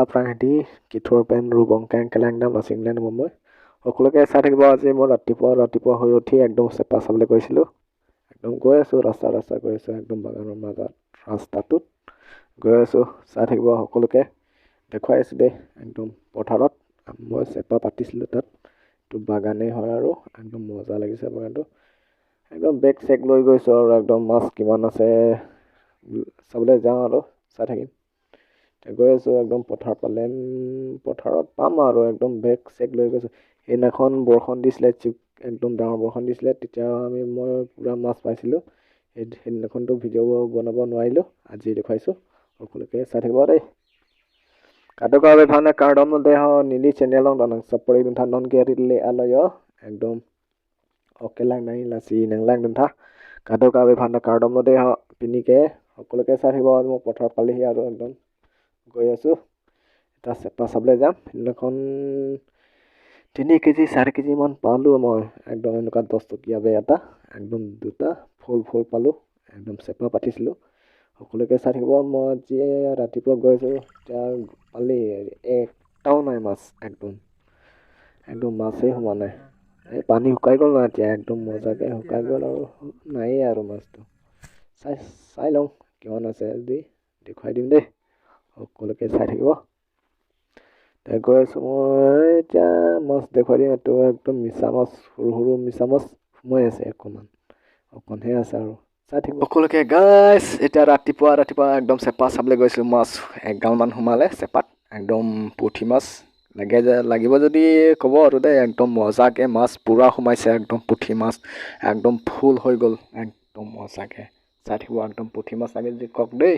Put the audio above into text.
prang di kithor pen rubong kang kelang dam lasing len মই সকলোকে চাই থাকিব। আজি মই ৰাতিপুৱা ৰাতিপুৱা হৈ উঠি একদম চেপা চাবলৈ গৈছিলোঁ। একদম গৈ আছোঁ, ৰাস্তা ৰাস্তা গৈ আছোঁ, একদম বাগানৰ মাজত ৰাস্তাটোত গৈ আছোঁ। চাই থাকিব, সকলোকে দেখুৱাই আছোঁ দেই। একদম পথাৰত মই চেপা পাতিছিলোঁ, তাত এইটো বাগানেই হয় আৰু একদম মজা লাগিছে বাগানটো। একদম বেগ চেগ লৈ গৈছোঁ আৰু একদম মাছ কিমান আছে চাবলৈ যাওঁ আৰু চাই থাকিম। গৈ আছোঁ, একদম পথাৰ পালে, পথাৰত পাম আৰু একদম বেগ চেগ লৈ গৈছোঁ। সেইদিনাখন বৰষুণ দিছিলে, একদম ডাঙৰ বৰষুণ দিছিলে, তেতিয়া মই পূৰা মাছ পাইছিলোঁ। সেইদিনাখনতো ভিডিঅ' বনাব নোৱাৰিলোঁ, আজি দেখুৱাইছোঁ, সকলোকে চাই থাকিব দেই। Kadoka phana kardom deho nili channel long danang support dun tha non ke rile aloyo ekdom okay lang nai lasi nang lang dun tha kadoka phana kardom deho পিনিকে সকলোকে চাই থাকিব। আৰু মই পথাৰ পালেহি আৰু একদম গৈ আছোঁ, এটা চেপা চাবলৈ যাম। সেইদিনাখন 3 কেজি 4 কেজিমান পালোঁ মই। একদম এনেকুৱা 10 টকীয়া বেগ এটা, একদম দুটা ফুল ফুল পালোঁ। একদম চেপা পাতিছিলোঁ, সকলোকে চাই থাকিব। মই আজি ৰাতিপুৱা গৈ আছোঁ, এতিয়া পালি একটাও নাই মাছ, একদম একদম মাছেই সোমোৱা নাই। এই পানী শুকাই গ'ল ন এতিয়া, একদম মজাকৈ শুকাই গ'ল আৰু নায়েই আৰু মাছটো। চাই চাই লওঁ কিমান আছে যদি দেখুৱাই দিম দেই, সকলোকে চাই থাকিব। গৈ আছোঁ মই এতিয়া, মাছ দেখুৱাই দিম। এইটো একদম মিছা মাছ, সৰু সৰু মিছা মাছ সোমাই আছে, অকণমান অকণহে আছে আৰু চাই থাকিব সকলোকে। গাইছ, এতিয়া ৰাতিপুৱা ৰাতিপুৱা একদম চেপা চাবলৈ গৈছিলোঁ, মাছ এগালমান সোমালে চেপাত। একদম পুঠি মাছ লাগে যে লাগিব যদি ক'ব আৰু দেই। একদম মজাকৈ মাছ পূৰা সোমাইছে, একদম পুঠি মাছ একদম ফুল হৈ গ'ল, একদম মজাকৈ চাই থাকিব। একদম পুঠি মাছ লাগে যদি কওক দেই।